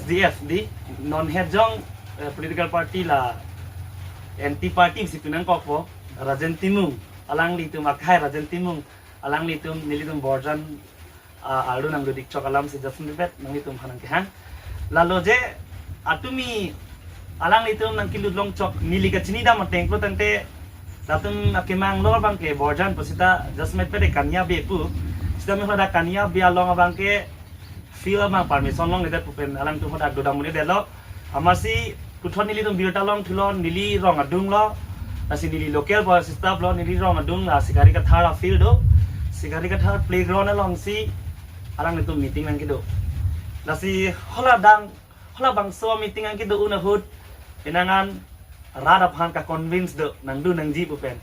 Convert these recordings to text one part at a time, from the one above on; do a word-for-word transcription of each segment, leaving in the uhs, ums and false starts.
D F di non het jong eh, political party la anti party si pinangkokpo Rajen Timung, alanglitum akhai Rajen Timung, alanglitum nelitum borjan ah, arlo nangdodik chok alam si jasun bibet nanglitum hanang kehang. Lalo je atumi alanglitum nangkilut long chok neli kachini dam ateng pulo tangte latum akemang lo abang ke borjan pu sita jasmet pede kania be pu. Sita mi hoda kania be along abang ke field abang permission longledet pu pen alangtum hoda dodam muni detlo. Amatsi puthot nelitum birta longthulo, neli rong adung lo. Lasi neli local pu staff lo, neli rong adung la Sikari Kathar a field do. Sikari Kathar playground alongsi alanglitum meeting nangkedo. Lasi hala dang, hala bangso meeting nangkedo un ahut, penang an rat aphan ka-convince do, nangdun nangji pu pen.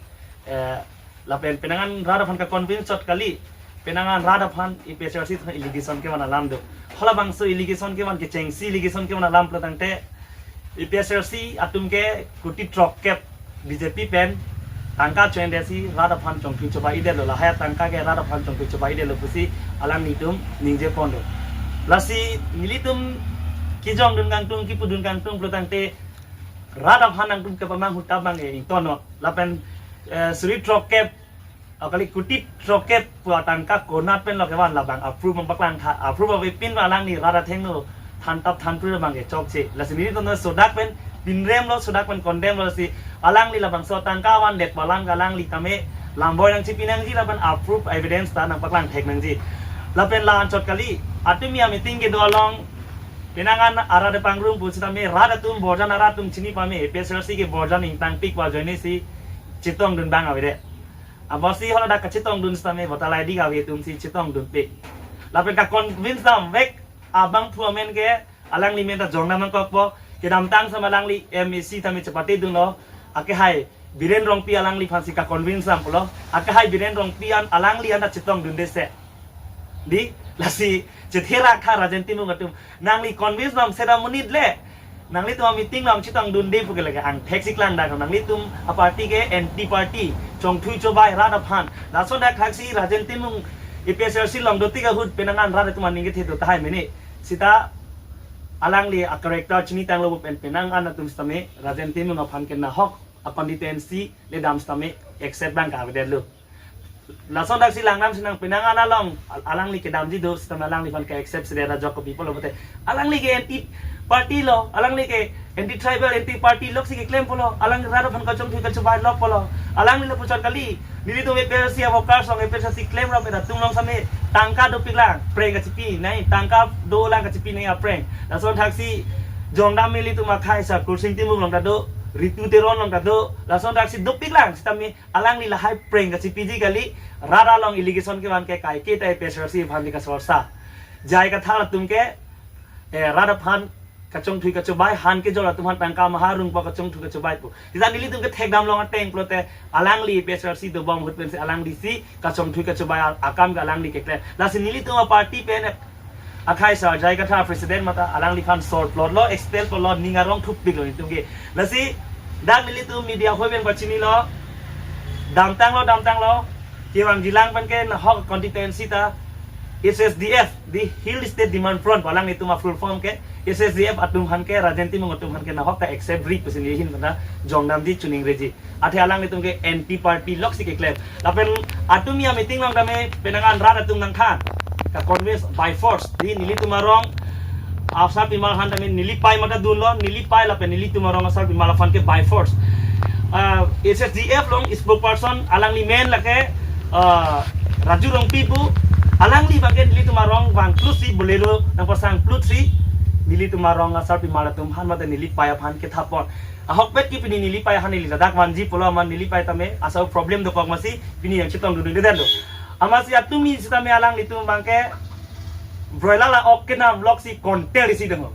Eh, lapen penang an rat aphan ka-convince chot kali, penang an rat aphan A P H L C thon allegation kevan alam do. Hala bangso allegation kevan, kechengsi allegation kevan alam pulo tangte, A P H L C atum ke kuti throkkep B J P pen tangka cho-en detsi rat aphan chongthui chobai-edetlo, lahai tangka ke rat aphan chongthui chobai-edetlo pusi alanglitum ningje pon do. Lasi nelitum kejongdun kangtung, kepudun kangtung pulo tangte rat aphan nangtum kepamang ahut abang ke ingtonnon. Lapen eh, suri throkkep, ah, kali kuti throkkep pu atangka konat pen lo kevan, labang a-proof abang paklang tha, a-proof avepin alangli rat athengno thantap thanpri abang ke chokche. Lasi nelitum sodak pen pinrem lo, sodak pen condemn lo, lasi alangli labangso tangka vandet pu alam ke alangli tame lamboi nangchipi nangji lapen a-proof evidence ta nangpaklang thek nangji. Lapen la anchot kali, atumi a-meeting kedo along penang an arat pangrum pu sitame rat atum, borjan arat atum chini pame, A P H L C ke borjan ingtangpik pu ajoine si chetongdun abang avedet. Amatsi hala dak kachetongdun sitame voter I D kave atum si chetongdunpik. Lapen ka-convince damvek abangphu amen ke alangli men ta jongdam nangkokpo, kedamtang sitame alangli M A C tame chepatedunlo, akehai Biren Rongpi alangliphan si ka-convince dam pulo, akehai Biren Rongpi an alangli anta chetongdunde se. Di, lasi chetherak tha Rajen Timung atum. Nangli convince dam sedam monit le. Nanglitum a-meeting lam chetongdunde pu ke lake angthek si klang dak, nanglitum a-party ke anti party, chongthui chobai rat aphan. Lason dak thaksi Rajen Timung A P H L C along dotik ahut penang an rat atum aning kethe do tahai mene. Sita alangli a-character chinitanglo pu pen penang an atum sitame Rajen Timung aphan ke nahok a-constituency le dam sitame accept abang kavedetlo. Lason daksi langdam sinang penang an along al-, alangli kedamji do sitame alangliphan ke-accept sida ra jok kopi pulo pulote, alangli ke anti party lo, alangli ke anti tribal, anti party lok si keklem pulo, alang rat aphan kachongthui kachobai lok pulo. Alangli lo puchot kali, nelitum A P H L C a-workers along, A P H L C klem ram pen atum along sitame tangka dopiklang, prank kachipi nangji, tangka dolang kachipi nangji a-prank. Lason thaksi jongdam nelitum akhai sar Kursing Timung along ta do, Ritu Teron along ta do, lason thaksi dopiklang sitame alangli lahai prank kachipiji kali, rat along allegation kevan ke kaike ta A P H L C aphan di kasorsa. J I Kathar atum ke, eh, rat aphan kachongthui kachobai, han kejor atum aphan tangka maha rung pa kachongthui kachobai pu. Sita nelitum kethekdam long ateng pulote alangli A P H L C dobom ahut pensi alangli si kachongthui kachobai a-, akam ke alangli keklem. Lasi nelitum a-party pen akhai sar J I Kathar president mate alangliphan sor plot lo, expel plot lo, ning arong thupik lo nelitum ke. Lasi dak nelitum media hoi pen pachinilo, damtanglo, damtanglo, kevangjilang pen ke nahok constituency ta H S D F, di Hill State Demand Front, alanglitum a-full form ke H S D F atum aphan ke, Rajen Timung atum aphan ke nahok ta accept ri pusi neli ahin pen ta jongdamji, choningreji. Athe alanglitum ke anti party lok si keklem. Lapen atumi a-meeting along tame penang an rat atum nangthan, ka-convince by force. Di nelitum arong asarpimar aphan tame nelipei mate dunlo, nelipei lapen nelitum arong asarpimar aphan ke by force. Ah, H S D F along spokesperson alangli men lake, ah, Raju Rongpi pu, alangli abang ke nelitum arong vangplut si Bolero nangpasangplut si nelitum arong asarpimar atum aphan mate nelipei aphan kethapon. Ahokpet ke pini nelipei aphan neli ladak vanji pulo, amat nelipei tame asal problem dokok amatsi pini nangchetongdunde detlo. Amatsi atumi sitame alanglitum abang ke broiler la-ok kenam lok si kontel isi denglo.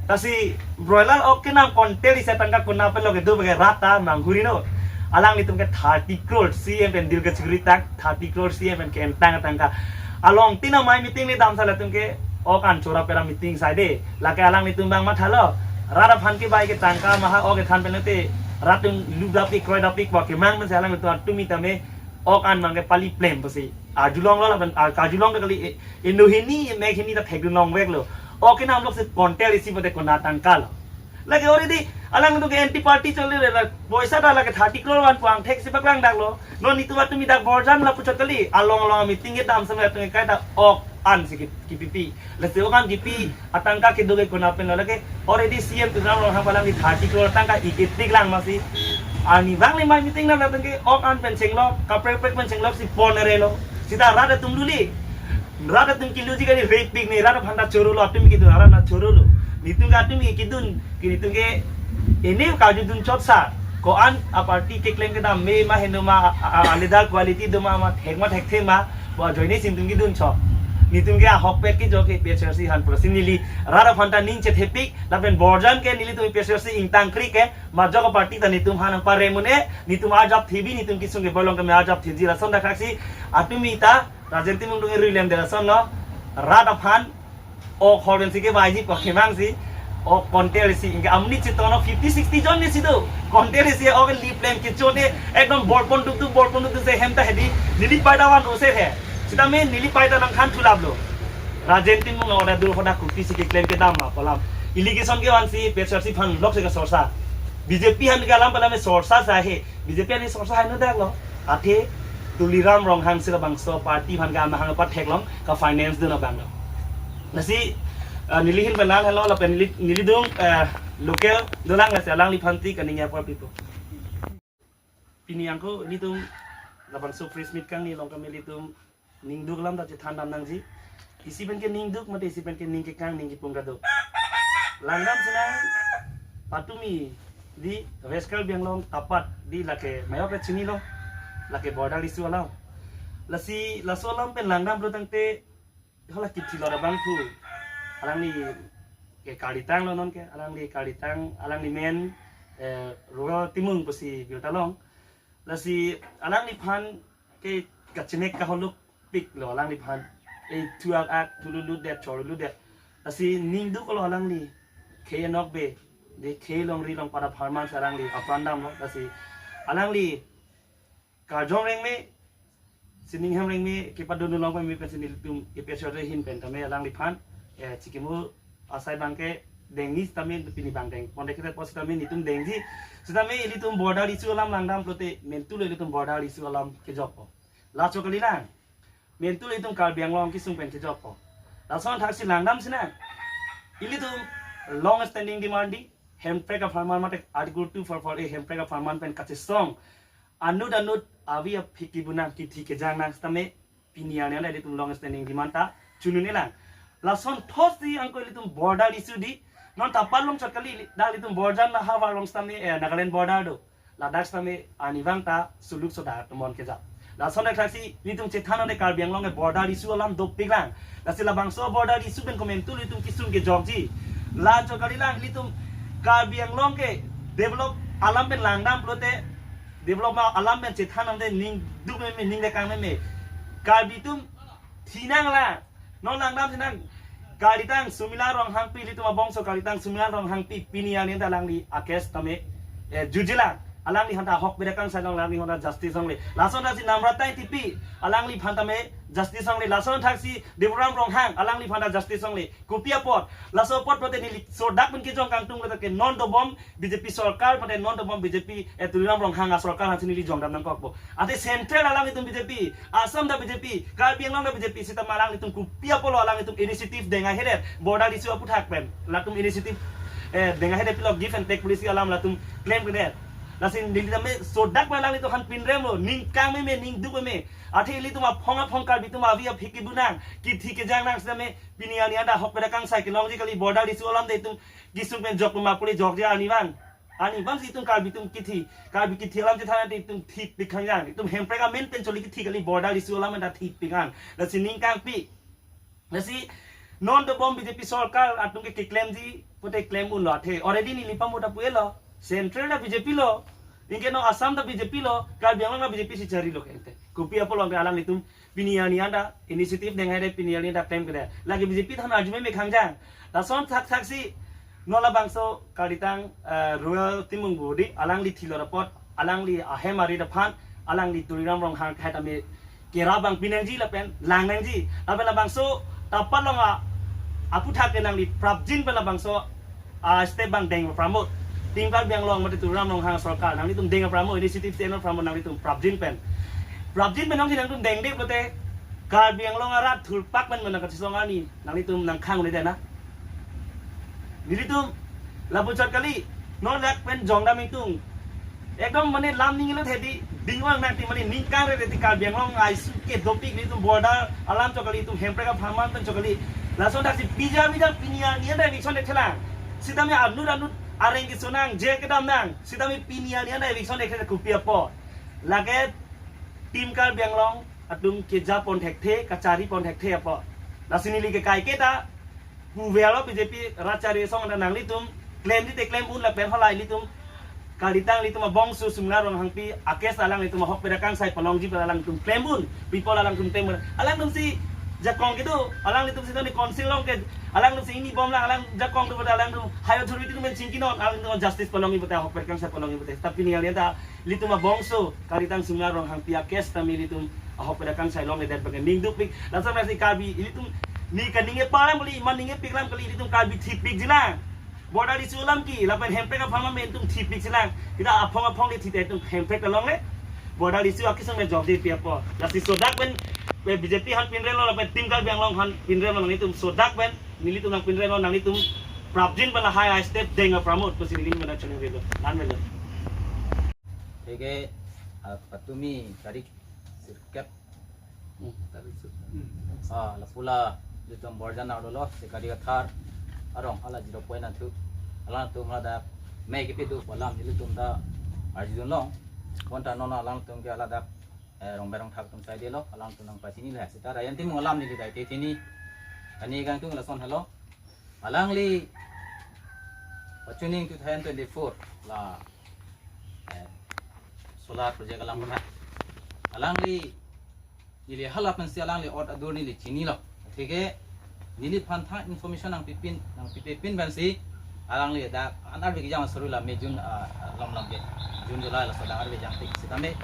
Lasi broiler ok kenam kontel isi tangka konat pen lo kedo bagi rat ta manghuri no. Alanglitum ke thirty crore C M pen deal kachikritang, thirty crore C M pen ke-entang tangka. Along tin amei meeting le damsi latum ke ok an chora pera meeting sai de. Lake alanglitum abang mathalo, rat aphan kebai ke tangka maha ok kethan pen te, rat atum lubdapik kroidapik pu kemang pensi alanglitum atumi tame ok an abang ke pali plem pusi arjulonglo lapen ar-, arjulong kali, e, inut hini, mek hini ta thekdun longveklo. Ok, namlok si contest isi pute kona tangka lo. Lake already alangtum ke anti party choli re la, poisa ta lake thirty crore van puang thek si paklang dak lo. Non nitum atumi dak borjan la puchot kali, along along meeting kedam sampai atum ke kai ta ok an si ki, kipipi. Lasi ok an kipi atangka kedo ke kona pen lo, lake already C M Tuliram Ronghang palang di thirty crore tangka ikit tik lang masi. Arnivang le mai meeting na lapen ke ok an pen chenglok, kaprek prek pen chenglok si pon re lo. Sita rat atum luli. Rat atum kiluji kali, rate pik ne, rat aphan ta choro lo, atumi kedun, rat na choro lo. Nitum ke atumi kedun, ke nitum ke ini kaju dun chot sa. Ko-an a party keklem kedam me ma heno ma a, a, a leader quality do ma, ma thek ma thekthe ma, bo ajoine si nitum kedun chot. Nitum ke ahokpet kejok ke A P H L C aphan prosi neli rat aphan ta ning chethe pik, lapen borjan ke nelitum A P H L C ingtang kri ke, majok a party ta nitum aphan nangpare mune, nitum arjap thibi, nitum kesung ke bolong ke me arjap thiji, lason dak si atumi ta Rajen Timung dunge rilem de lason lo, rat aphan ok hor pen si kevaiji pakemang si, ok contest si, inke amni chitono fifty sixty jon ne si do. Contest si ok lip lem kecho ne, ekdom bolpon duk duk, bolpon duk duk si hem ta hedi, neli pai ta van ose he. Sitame neli pai ta nangkhan thulap lo. Rajen Timung lo, oda dur hoda kopi si keklem kedam ma pu alam. Allegation kevan si A P H L C aphan lok si kesorsa. B J P aphan ke alam pu alam sorsa sa he. B J P aphan sorsa hai no dak lo. Athe Tuliram Ronghang si labangso party aphan ke amahang patheklong, ka finance dun abang lo. Lasi, eh, neli ahin pen lang helo lapen neli, neli dung, eh, local dolang, lasi alangliphan ti kaningje apor pipo. Pini angko nelitum labangso press meet kangni along kami nelitum ning duk alam ta chethan dam nangji. Isi pen ke ning duk mate isi pen ke ning kekang ning kepung kaduk. Langdam sinang, patumi di West Karbi Anglong tapat di lake mayok le chinilo, lake border issue alam. Lasi laso alam pen langdam lo tangte, hala kithi lo abang thu. Alangli ke Karbi tang lo non ke, alangli Karbi tang, alangli men, eh, Rural Timung pusi birta long. Lasi alangliphan ke kachenek kaholuk pik lo alangliphan. E thuak ak thululut det chorlut det. Lasi ning duk lo alangli. Khei anok be. De khei longri longpat apharman si alangli apran dam lo. Lasi alangli karjong reng me, sining hem reng me, kepadun long me pen si nelitum A P H L C ahin pen tame alangliphan, eh, chikimo asai abang ke dengji sitame pini abang deng. Ponde kita pos sitame nelitum dengji. Sitame ilitum border issue alam langdam pulote mentu lo ilitum border issue alam kejok po. Laso kali lang. Mentu lo ilitum Karbi Anglong kesung pen kejok po. Lason thaksi langdam sinang. Ilitum long standing demand di, hemprek apharman mate Article two four four A hemprek apharman pen kachesong. Anut anut avi aphiki bunang kithi kejang nang sitame pini arni ilitum long standing demand ta chunun-e lang. Lason thos di angko ilitum border issue di. Non tapat long chot kali, dak ilitum border na havar long sitame, eh, Nagaland border do. Ladak sitame arnivang ta suluk soda tomon kejap. Lason dak thaksi ilitum chethan ode Karbi Anglong ke border issue alam dopik lang. Lasi labangso border issue pen komentu ilitum kesung kejokji. La chot kali lang ilitum Karbi Anglong ke develop alam pen langdam pulote, develop ma alam pen chethan ode ning duk meme, ning lekang meme. Karbi atum thinang la. Non langdam sinang, Karbi tang Sumila Ronghangpi, ilitum abongso Karbi tang Sumila Ronghangpi pini arni ta alangli a case tame, eh, juji lang. Alangliphan ta ahok beda kangsai long, alangliphan ta justice longle. Lason thaksi Namrata Engtipi, alangliphan tame justice longle. Lason thaksi Devoram Ronghang, alangliphan ta justice longle. Kopi apot, laso apot pulote neli sodak pen kejong kangtung pulote ke non dobom B J P sorkar, mate non dobom B J P, eh, Tuliram Ronghang asorkar aphansi neli jongdam nangkokpo. Athe central alanglitum B J P, Assam ta B J P, Karbi Anglong ta B J P, sitame alanglitum kopi apotlo alanglitum initiative deng ahedet, border issue aputhak pen. Latum initiative, eh, deng ahedet pilo give and take policy alam latum claim kedet. Lasi neli tame sodak pen alanglitum aphan pinrem lo, ning kang meme, ning duk meme. Athe ilitum aphong aphong Karbi atum avi aphiki bunang, kithi kejang nang sitame pini arni anta ahok beda kangsai kelongji kali, border issue alam de itum kesung pen jok ma pule jokji arnivang. Arnivang si itum Karbi atum kithi, Karbi kithi alam chethan ante itum thipik khangjang. Itum hemprek amen pen choli kithi kali, border issue alam anta thipik kang. Lasi ning kangpi. Lasi non dobom B J P sorkar atum ke keklemji pute klem unlo athe. Already neli pamo ta pu-elo. Central ta B J P lo. Anke non Assam ta B J P lo. Karbi Anglong ta B J P si charilo ke ante. Kopi apotlo ke alanglitum pini arni anta initiative deng ahedet, pini arni anta claim kedet. Lake B J P than arjume me khangjang. Lason thak thaksi non labangso Karbi tang, eh, Rural Timung budi, alangli thilo apot, alangli ahem arit aphan, alangli Tuliram Ronghang hai tame kera abang pinangji lapen lang nangji. Lapen labangso tapat long a aphuthak ke nangli prapjin pen labangso a step abang deng pramot. Team Karbi Anglong mate Tuliram Ronghang sorkar nanglitum deng pramot, initiative channel pramot nanglitum prapjin pen. Prapjin pen nangji nangtum dengde pote Karbi Anglong arat thurpak pen mana kachisong ani nanglitum nangkhang udah na. Nelitum lapu chot kali, non lak pen jongdam ingtung. Ekdom mane lam ning lo thedi, dingwang nang ti mane ningkang re ti Karbi Anglong ai su ke dopik nelitum border alam chot kali, itum Hemprek apharman pen chot kali. Lason dak si bija bija pini arni an eviction de thelang. Sitame anut anut areng kesonang, je kedam nang. Sitame pini arni an eviction de thela kopi apot. Lake Team Karbi Anglong atum keja pon thekthe, kachari pon thekthe apot. Lasi neli ke kai keta, puvel lo B J P rachari song anta nanglitum, klem di te klem un lapen halai ilitum, kalitang ilitum abongso Sumla Ronghangpi, akes alanglitum ahok peda kangsai palongji pen alangtum klem un, people alangtum klem un. Alangtum si jakong kedo, alanglitum si toni council along ke, alangtum si ini bom lang, alang jakong do pada alangtum, high authority atum chingki non, alangtum justice palongji pada ahok peda kangsai palongji pada. Tapi ni alien ta, ilitum abongso, kalitang Sumla Ronghangpi akes tame ilitum ahok peda kangsai longledet bagi ning dukpik. Lason masi Karbi, ilitum ni kaning e palam kali, iman ning e piklam kali, ilitum Karbi thipik jilang. Border issue alam ke, lapen Hemprek apharman itum thipik jilang. Kita aphong aphong di thite itum Hemprek along le. Border issue akisong le jok di pi apot. Lasi sodak pen, pen B J P aphan pinrelo, lapen Team Karbi Anglong aphan pinrelo, itum sodak pen nelitum nangpinrelo, nanglitum prapjin pen lahai a step deng pramot pusi neli mena chuneng relo. Nan melo. Theke, ah, patumi tarik sirkep. Hmm, tarik sirkep. Ah, lapu la ilitum borjan arlo lo, Sikari Kathar arong hala zero point an thu. Alangtum ladak mei kepidu alam ilitum ta arjulong. Bonta non alangtum ke ladak, eh, rong berong thak atum sai delo, alangtum nangpachini le. Seta Rayan Timung alam neli dai te chini. Ani kangtung lason helo. Alangli pachuning two thousand twenty-four la, eh, solar project alam pernah. Alangli neli hala pensi alangli ot adur neli chinilo. Theke neliphan tha information nangpipin, nangpipin pensi alangli dak an arve kejang seru la May June, ah, ah, lom lom ke. June July laso dak arve jangtik. Sitame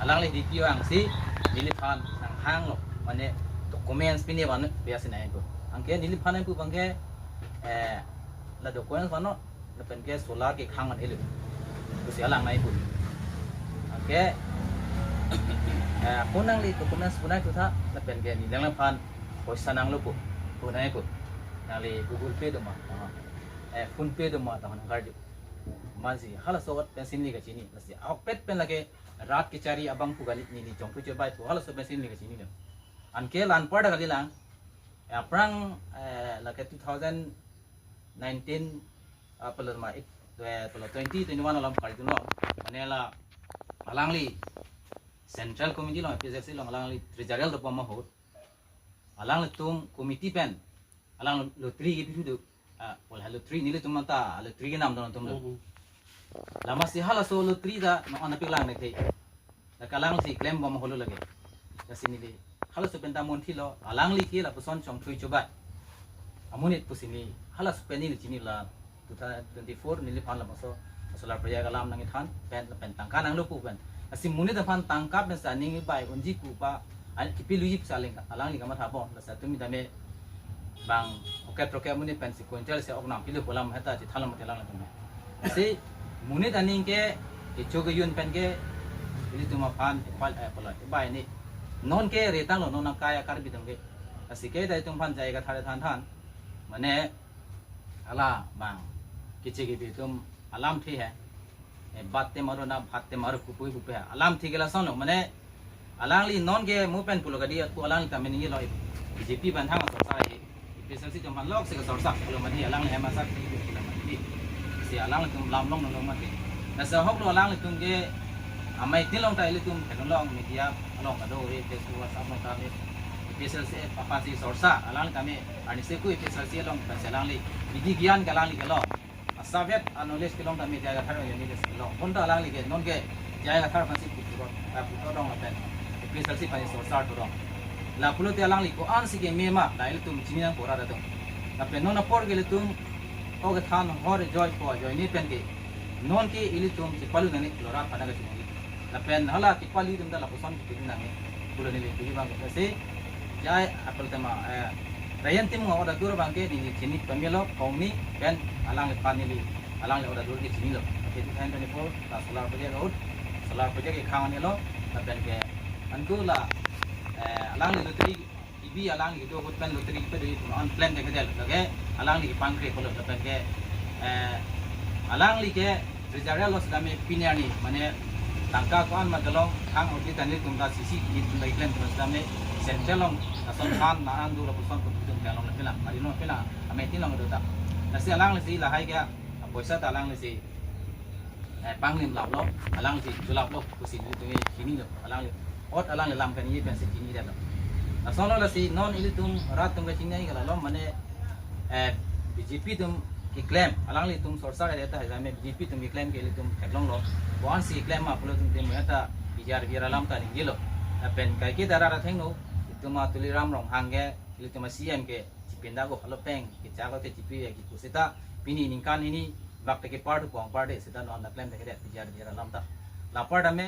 alangli D P O angsi neliphan nanghanglo. Mane documents pine ban biasa na itu. Anke neliphan pu bangke, eh, la documents vano lapen ke solar kekhang an helo. Pusi alang nai pu. Anke, eh, ko nangli documents punai tu tha, lapen ke neli nangphan poisa nanglo pu. Punai pu. Nangli Google Pay do ma, ah, eh, PhonePe do ma tahon karju. Mansi halaso ot pensi neli kachini. Lasi ahokpet pen lake rat kechari abang pu kali neli chongthu chebai pu halaso pensi neli kachini lo. Anke la-an parda kali lang. Aphrang, eh, lake two thousand nineteen, ah, pelo ma ik, eh, pelo twenty twenty-one along kali tuno. Mane la alangli Central Committee along, A P H L C along alangli treasurer do pama hot. Alanglitum committee pen alang lottery kepi thu do. Ah, wala lottery nelitum anta lottery kenam don atum lo. Hmm. Lama si halaso lottery ta no ana piklang ne thei. La kalang si klem bom holo lake. Lasi neli halaso pen ta monthi lo, alangli ke lapuson chongthui chubai. Amonit pusi neli halaso pen neli chini la two thousand twenty-four neliphan labangso solar project alam nangkethan pen, pen tangka nanglo pu pen. Lasi monit aphan tangka pensi aning bai unji pu pa, an kipi luji pusi aling, alangli kamatha bon. Lasi tumi tame bang oket roket amonit pensi quintal se ok nangpilo pu alam heta chithan lam telang tumi. Lasi monit aning ke kecho kejun pen ke ilitum aphan epal, eh, pala, ebai ni. Non ke retang lo, non nangkai a Karbi atum ke. Lasi ke dai tum aphan jai kathar than than. Mane hala bang keche kebi atum alamthe he. Eh, bat te maru na, bat te maru kupi kupi he. Alamthe ke lason lo. Mane alangli non ke mo pen pulo kadi aku alangli tame ningje lo, B J P pen thang sorsa he. A P H L C atum aphan lok se sorsa pulo mati, alangli M S R P pulo mati. Si alanglitum lam long long mati. Lasi ahok lo alanglitum ke amei tin long ta ilitum thek long media along kado re, Facebook, WhatsApp along ta me. A P H L C aphansi sorsa, alangli tame arni seku A P H L C along pensi alangli bidi gyan ke alangli kelong. Asavet a-knowledge kelong tame J I Kathar University along. Bonta alangli ke non ke J I Kathar aphansi puthot, ah, puthot dong lapen A P H L C aphansi sorsa thurong. La pulote alangli ko-ansi keme ma, la ilitum chini nangkok ra atum. Lapen non apor ke ilitum ok kethan hor joy ko joy ni pen ke. Non ke ilitum chepalu nangji lo rat pada kachini. Lapen hala chepalu atum ta lapuson chepalu nangji. Pulo neli puji bang ke si J I apel tema, eh, Rayan Timung order atur abangke neli chini pamelo kongni pen alangliphan neli alangli order atur ke chinilo. Ke two thousand twenty-four ta solar project ahut, solar project kekhang anelo, lapen ke anku la, eh, alangli lottery, ibi alangli do ahut pen lottery pe do itum an plan de kedel. Lake alangli kepangkre pulo lapen ke, eh, alangli ke Treasury lo sedame pini arni, mane tangka ko-an ma kelong thang odi tani tum ta C C itum ta iklen tum sedame central along ason khan na an do lapuson tum tum kelong le pila, mari lo pila, ame tin long do ta. Lasi alanglisi lahai ke, poisa ta alanglisi, eh, panglim laplo, alanglisi julaplo, pusi nelitum chinilo, alangli, ot alangli lam kani pensi chinilo. Lasonlo lasi non ilitum rat atum kachini kalalo, mane, eh, B J P atum keklem, alanglitum sorsar area ta hai jame B J P atum keklem ke ilitum theklonglo. Ko-ansi keklem ma pulo atum tim ya ta bijar bijar alam ta ninggilo. Lapen kaike dara ra thengno, itum a Tuliram Ronghang ke, ilitum a C M ke, chipinda ko halo peng, kechak lo te chipi ya kipu seta, pini ningkan hini, bak te kepar tu pong par de, seta non ta klem te kedet, bijar bijar alam ta. Lapar dame,